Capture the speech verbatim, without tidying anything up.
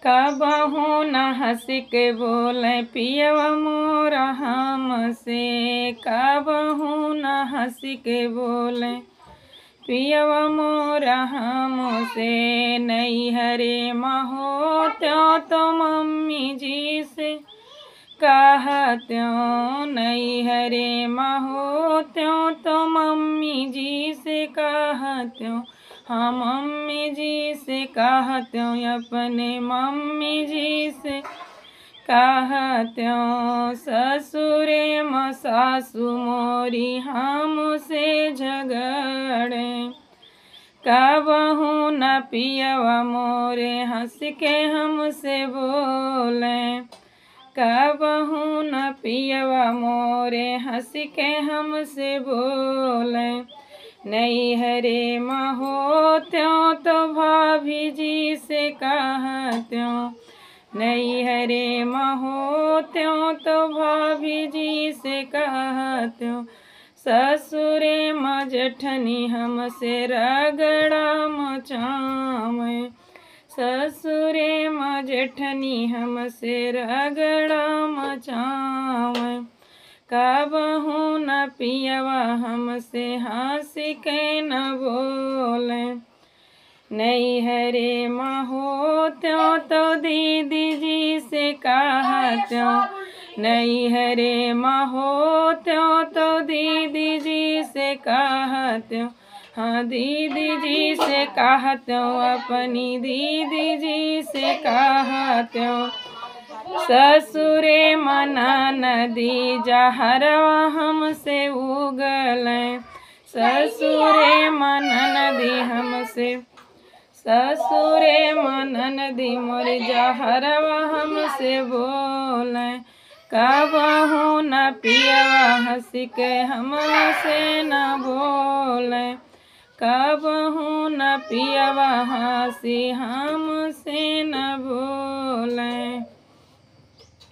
कबहूँ न हँसि के बोले पियवा मोर हमसे, कबहूँ न हँसि के बोले पियवा मोर हमसे। नैहरे मा होत्यो तो मम्मी जी से कहत्यों, नैहरे मा होत्यों तो मम्मी जी से कहत्यों, हाँ मम्मी जी से कहत्यों, अपने मम्मी जी से कहत्यों। ससुरे मा सासु मोरी हमसे झगड़े, कबहूँ न पियवा मोरे हँसि के हमसे बोले, कबहूँ न पियवा मोरे हँसि के हमसे बोले। नैहरे मा होत्यों तो भाभी जी से कहत्यों, नैहरे मा होत्यों तो भाभी जी से कहत्यों। ससुरे मा जेठनी हमसे रगड़ा मचावे, ससुरे मा जेठनी हमसे रगड़ा मचावे। कबहूँ न पियवा हमसे हँसि के न बोले। नैहरे मा होत्यों तो दीदी जी से कहत्यों, नैहरे मा होत्यों तो दीदी जी से कहत्यों, हाँ दीदी जी से कहत्यों, अपनी दीदी जी से कहत्यों। ससुरे मा ननदी जहरवा हमसे उगले, ससुरे मा ननदी हमसे, ससुरे मा ननदी मोर जहरवा हमसे बोले। कबहूँ न पियवा हँसि के हमसे न बोले, कबहूँ न पियवा हँसि हमसे न बोले।